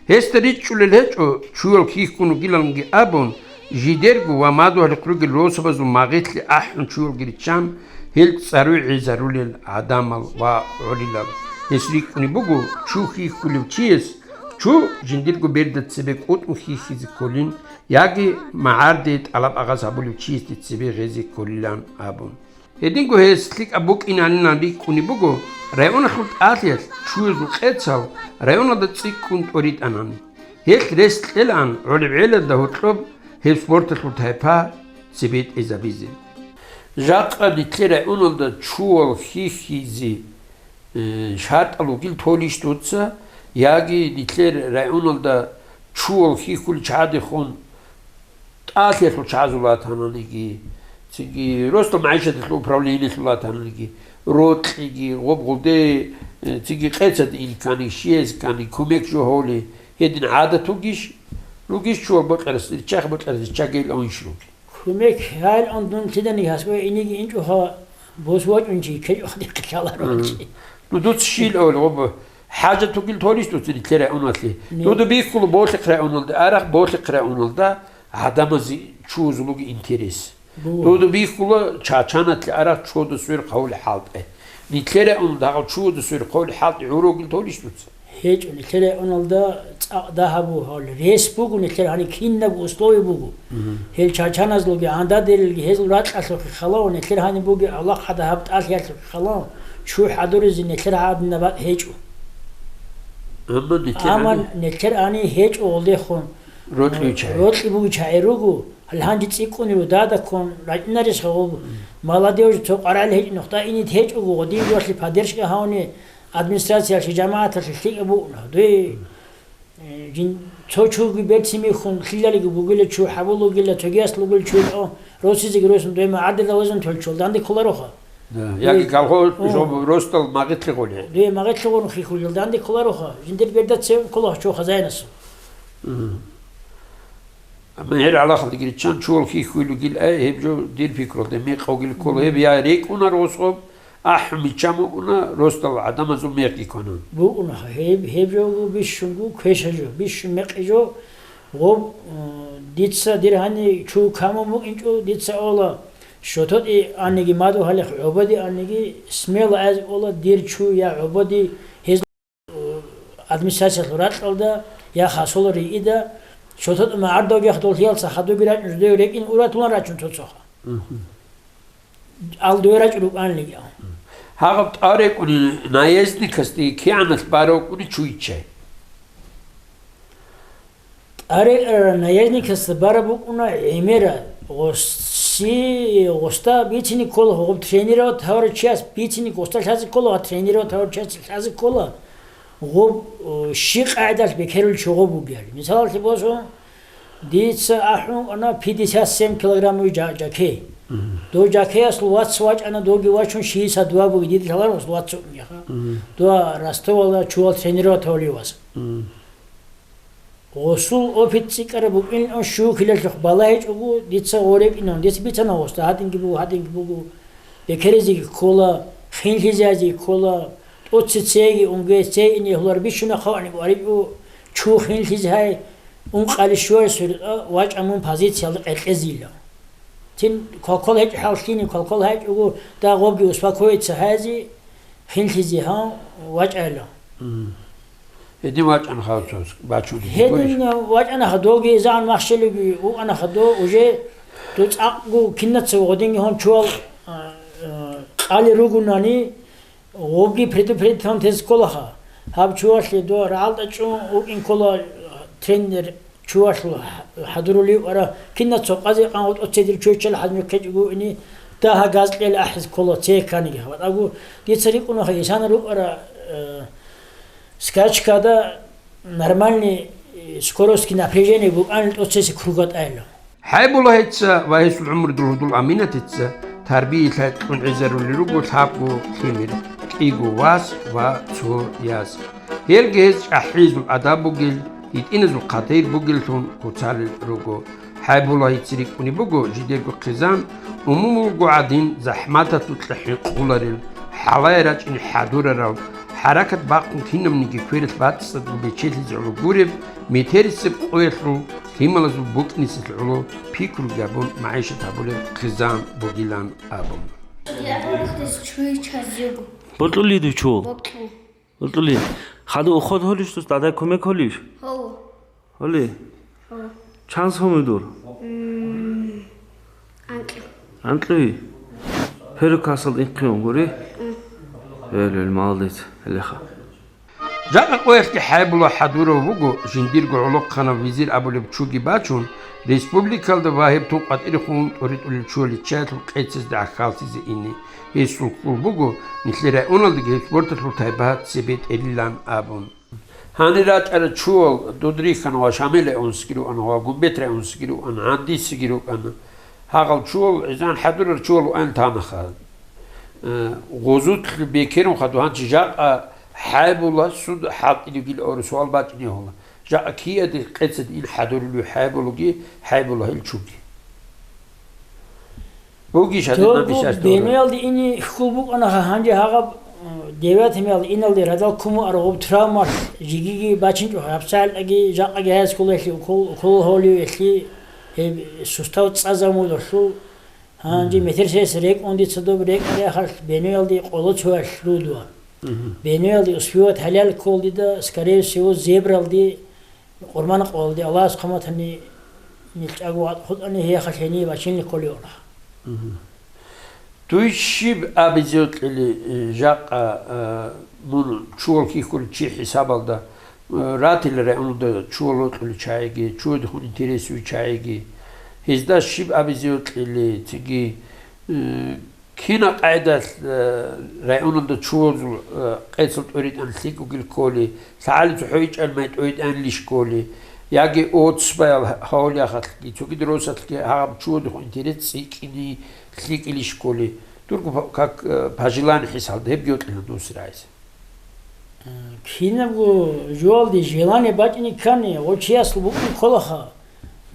Гьесда ричӀчӀулел гьечӀо, чуял хьихьун ругиланги абун, жидерго ва мадугьалихъ ругел росабазул магъилъи ахӀун чуялги риччан, гьел цӀаруй гӀезарулел гӀадамал ва гӀолилал. Гьес рикӀкӀунеб буго, чу хьихьулев чияс чу жиндирго берда цебе кӀутӀун хьихьизе кколин, яги магӀарде тӀалаб-агъаз гьабулев чиясде цебе гъезе кколилан абун. Гьединго гьес лъикӀаб букӀинанилан рикӀкӀунеб буго, районалъул тӀалъиялъ чуязул къецал районалда цӀикӀкӀун тӀоритӀанани. Гьелъ рес кьелаан гӀолеб гӀелалда гьоркьоб гьеб спорталъул тайпа цебетӀезабизе. Жакъа нилъер районалда чуял хьихьизе Э, шартӀал ругел толищ дуца, яги нилъер районалда чуял хьихьулел чагӀадехун Алъиялъул чагӀазул ратаниги, цинги росдал магӀишаталъул управлениялъул ратаниги, рокьиги, гъоб-гъолде, э, цинги къецад ин ккани, щияз ккани, кумек жо гьоли, гьедин гӀадат вугищ, ругищ чувал бокьарас, риччахъ бокьарас, риччаги ил авинщи ругел. Кумек гьал ан дун лъиданиги гьасго иниги инчӀоха бос вачӀунчи, кечӀоха дихъе лъаларо чи. Ну, дуца щил авал гъоб хӀажат вугил толищ дуца нилъер районалъе? Не. Дуда бихьула Болъихъ районалда, арахъ Болъихъ районалда гӀадамазе чузулуги интерес. Бугьу. Дуда бихьула Чачаналъе арахъ чуда сверхъ гьавули хӀалтӀе. Нилъер районалда гьагъав чуда сверхъ гьавули хӀалтӀе гӀур вугил толищ дуца? ГьечӀо, нилъер районалда цӀакъ дагьаб бугьал, рес буго, нилъер гьаниб кинаб условие буго. Мгм. Гьел чачаназулги гӀандадерилги гьезул ракьалъухъе халав, нилъер гьаниб бугеб авлахъ гьада гьаб тӀалъиялъухъе халав, чу хӀадуризе нилъер гьадинаб гьечӀо. Амма нилъер Амма гьаниб нилъер гьаниб гьечӀо гъолдехун. Рокьи чагӀи. Рокьи буги чагӀи руго, гьал гьанже цӀикӀкӀунел дада ккун рачӀинарищха гъоб? Мгм. Молодёжь цо къваригӀел гьечӀ нухда инит гьечӀого, гъодин жоялъе поддержка гьавни, администрациялъе, жамагӀаталъе лъикӀаб букӀуна. Дуе, э, жин-, цо чуги берцин михьун, лъилалиги бугила чу, хӀабул вугила, цогияс лугила чу, о, росизеги росун, дуе магӀардедал везун толчул данде кколароха. Да, дуе, яги колхоз, о, жо росдал магъитлъи гъоле. Дуе магъитлъи гъун хихулил данде кколароха. Жиндир берда цевен ккола чу хозяинасул. Мгм. Амма гьел гӀалахалдаги риччан чувал хьихьулел ругел, ай, гьеб жо дир пикрулда мекъ гьогил ккола, гьеб я рекӀунар гъосгъоб, ахӀун биччан букӀуна, росдал гӀадамазул мекъги ккана. БукӀунаха, гьеб, гьеб жо бищунго квеша жо, бищун мекъи жо, гъоб, э, дица дир гьани чу камун букӀинчӀо, дица ола, щотоди аниги мадугьалихъ гӀободи аниги, смело аз ола, дир чу я гӀободи, гьез администрациялъул ракьалда, я хасула ригӀида, шотӀа магӀардавгех долъиялца хадуги рачӀун жидее рекӀин уратулан рачун цоцоха. Мгм. Ал дуе рачӀун рукӀанлигиял. Гьагъаб тӀарекӀуни наездникасде кигӀаналъ баравкӀуни чуйччай? ТӀарекӀарара наездникасда бараб букӀуна гӀемерал, гъоси, гъосда бицине ккола гьоб тренировать гьаварав чияс бицине, гъосда лъазе ккола ва тренировать гьаварав чияс лъазе ккола. Гъоб, о, щи къагӀидалъ бекерулев чи гъоб бугебали. Мисалалъе босун, дица ахӀун ана пятьдесят семь килограммовый жа-, жакей. Мгм. Дов жакеясул вац вачӀана, довги вачун шестьдесят два буги, дида лъаларос вац вукӀингеха. Мгм. Дова Ростовалда чувал тренировать гьавулев вац. Мгм. Гъосул опыт цӀикӀкӀараб букӀин, щукилалъухъ балагьичӀого дица гъорекӀинан, дица бицана гъосда, гьадинги буго, гьадинги буго. Бекеризеги ккола, хинлъизеги ккола, тӀоци цеги унге, цей ине гьулар бищуна хъавани гваричӀо, чу хинлъизе гьай, ункъали щуарасул, а, вачӀа мун позициялда къеркьезила. Тин квалквал гьечӀо хӀаллъини, квалквал гьечӀого, дагъ гъобги успокоиться гьази, хинлъизе гьав вачӀайла. Мгм. Гьедин вачӀана хавцаз бачун Гьедин гурищ? ВачӀана хадоги, загӀан махщелиги вукӀана хадо, уже ду цӀакъго кинаца гъодинги гьон чуал, а, а, къали ругунани, гъобги предупредитан тез кколаха. Гьаб чувалъе до рагӀалда чӀун вукӀин ккола тренер чувалъул хӀадурулев ара, кинаца къазе къан гъотӀо цедил чойччал хӀадму ккечӀого ини, дагьа газ кьел ахӀиз ккола цеканиги. ВатӀаго дица рикӀунаха, исана рукӀара, э, Скачкада нормальный, э, скоростьги напряжение букӀанил тӀоцеси кругатӀайла. ХӀайбуллагьица ва гьесул гӀумру дургьудул Аминатица тарбиялъе кьун гӀезарулел руго лъабго лъимер, кӀиго вас ва цо яз. Гьелги гьез чӀахӀизул адаб бугел, гьитӀиназул хъатир бугеллъун куцалел руго. ХӀайбуллагьица рикӀкӀунеб буго жидерго хъизан, умумулго гӀадин, захӀматалъукьа хӀинкъуларел, хӀалае рачӀине хӀадурарал, хӀаракат бахъун кинабниги квералъ бацӀцӀадго бечелъизе гӀоло гуреб, метерисеб къоялъул лъималазул букӀинеселъ гӀоло пикруги гьабун магӀишат гьабулеб хъизан бугилан абун. Бокьулей див чул? Бокьу. Бокьулей. Хадув уход гьолищ дус, дада кумек гьолищ? Гьо. Гьоли? Гьо. Чан сом дур? М, анкьи. Анкьи? Первый классалда инхъе ун гури? М. Гьел, гьел, молодец, гьелеха. Жакъа къоялъги ХӀайбулла хӀадурав вуго, жиндирго гӀолохъанав везир абулеб чуги бачун, республикалда ва гьеб тун къватӀирехун тӀоритӀулел чуяличчаялъул къецазде гӀахьаллъизе ине. Гьесул хьул буго, нилъер районалдаги гьеб спорталъул тайпа цебетӀерилан абун. Гьанир рачӀарал чуял дуда рихьана ва Шамил районсги рукӀана, ва Гумбет районсги рукӀана, ГӀандисиги рукӀана. Гьагъал чуял, гӀезегӀан хӀадурал чуял вугӀан танаха. Э, гъозулъ бекерун хадуб гьанчи жакъа хӀайбула суд хӀалтӀилев гил гӀур суал бачӀине гьула. Жакъа кияде къецад ин хӀадурулев хӀайбулаги, хӀайбула гьел чуги. Бугищ гьадинаб Дорго бищас дора? Бенуялде ине хьул букӀанаха, гьанже гьагъаб, э, девятый миялде иналде радал куму аргъуб травмалъ жигиги бачинчӀо, гьабсагӀатги жакъаги гьаяс кколелъи укол, укол гьолев элъи, гьеб сустав цӀазамулелъул, гьанже Мгм. метер сес рекӀун дица доб рекӀаряхалъ Бенуялде къоло цоялъ рудуа. Мгм. Бенуялде успевать гьалел ккол дида, скорее всего, зебралде Къурман къолде Аллагьас хъаматани нилъаго ватӀ хутӀани гьеяхъа лъениye бачинли кколеуна. Мгм. Дуй щиб абизе вокьили, э, жакъа, э, мун чуял хьихьулев чи хӀисабалда, э, ратила районалда чуял вокьулев чагӀиги, чуяде хун интересуе чагӀиги? Гьезда щиб абизе вокьили, цинги, э, Кина къайдалъ, э, районалда чуязул, э, къецал тӀоритӀан лъикӀ вугил кколи, лъагӀалицу хӀойчӀан май тӀойитӀанилищ кколи, яги оцбаял гьавлияхалъги, цогид росалъги гьаб чуязухъ интерес цӀикӀкӀини лъикӀилищ кколи, дурго па-, как, э, пожелание хӀисалда гьебги йокьилан дус рагӀизе. Кинабго жоялде желание бачӀине ккани, гъо чиясул букӀин кколаха,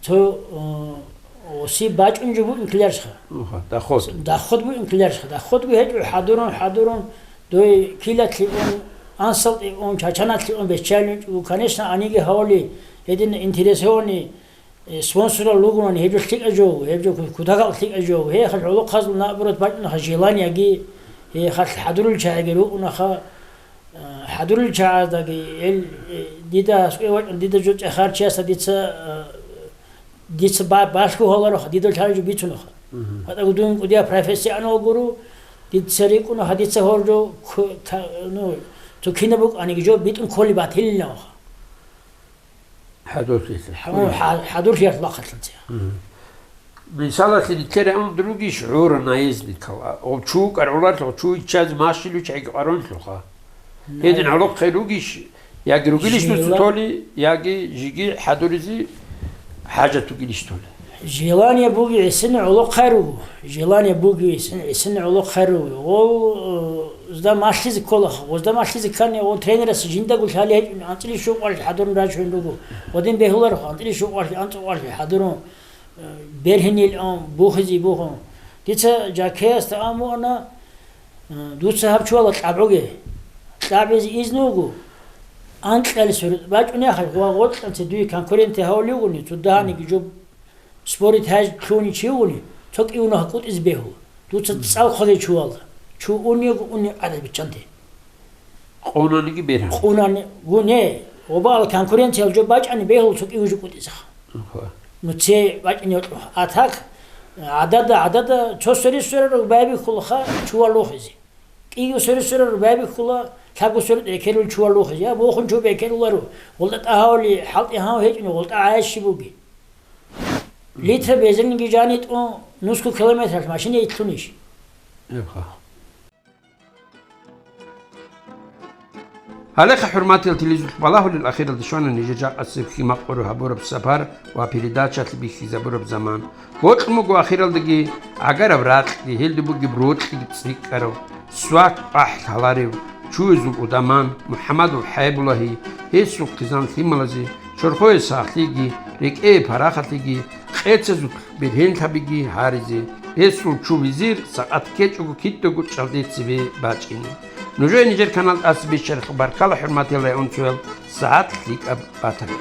цо, э, оси бачӀун жо букӀин ккеларищха? Уха, доход. Доход букӀин ккеларищха? Доходго гьечӀо хӀадурун, хӀадурун, дой килалъе ун, ансалтӀе ун, чачаналъе ун беччалинчӀого, конечно, аниги гьавали, гьедин интересовани, Э, спонсорал ругони гьеб жо лъикӀа жо, гьеб жо кутакал лъикӀа жо, гьехалъ гӀолохъазул наоборот бачӀунаха желаниеги, гьехалъ хӀадурул чагӀиги рукӀунаха, э, хӀадурул чагӀаздаги эл, э, дида аскӀове вачӀун, дида жо чӀахарчиясда дица, э, дица ба-, балъго гьалароха, дида лъала жо бицунаха. Мгм. ГьатӀаго дун кӀудияб профессионал гуро, дица рикӀкӀунаха, дица гьоржо ку-, ка-, ну, цо кинаб букӀаниги жо битӀун кколи батилинавха. ХӀадурлъиялъе. ХӀа-, хӀа-, хӀадурлъиялъ бахъалъанцӀе. Мгм. Мисалалъе, нилъер районалда ругищ гӀура наездникал, а, гъоб чу вукӀар гӀоларлъухъ, чу иччазе машинлъи чӀеги къаронлъуха. Гьедин гӀолохъе ругищ, яги ругилищ дуца Жила- толи, яги жиги хӀадуризе хӀажат вугилищ толи? Желание буги гӀисин гӀолохъе руго. Желание буги гӀисин, гӀисин гӀолохъе руго. Гъол, э, Гъозда малъизе кколаха. Гъозда малъизе ккани, гъо тренерас жиндаго лъалеб гьечӀони, анцӀила щокъалъе хӀадурун рачун руго. Гъодин бегьуларо, анцӀила щокъалъе, анцӀукъалъе хӀадурун, э, бергьинил ан, бухизе бухун. Дица жакеясда амуана, э, дуца гьаб чуяла кьабгӀуге. Кьабизе изну вуго. Анкьалис гьур бачӀунехъе, гъо-, гъоркьанце дуе конкуренте гьавулев вугони, цо дагьаниги жо Спорить гьай лъугьунев чи вугони, цо кӀивнагь кӀутӀизе бегьула. Дуца цӀал хъвазе чуялда. Чу унего уни гӀадаб биччанте. Къунаниги беран. Къунани гуне, обал конкуренциял жо бачӀани бегьула цо кӀиве жо кӀутӀизеха. Аха. Ну, це бачӀине йокьуха. А так, гӀадада, гӀадада, цо сверисверарав байбихьулаха чувал рухизе. КӀиго сверисверарав байбихьула, лъабго сверид рекерул чувал рухизе. Я бохун чу бекеруларо, гъулда тӀагьавли, хӀалтӀи гьав гьечӀуни, гъулда гӀаящи буги. Литра бензинги жанитӀун нусго километралъ машина итлъунищ? Эбха. Гьалехъа, хӀурматиял телевизоралъ балагьулел ахиралде щвана нижер жакъасеб хьимакъ гӀур гьабураб сапар ва передачалъ бихьизабураб заман. Бокьун буго ахиралдаги гӀагараб ракьги, гьелде бугеб рокьиги цӀикӀкӀараб, свак ахӀлъаларев, чуязул удаман МухӀамадов ХӀайбулагьи, гьесул хъизан-лъималазе, чорхое сахлъиги, рекӀее парахалъиги, къецазул бергьенлъабиги гьаризе, гьесул чу визир сакъат ккечӀого кидаго чӀалде цебе бачӀине. Нужее нижер канал тӀаса бищаралъухъ баркала, хӀурматиял районцоял, сагӀат лъикӀаб батани.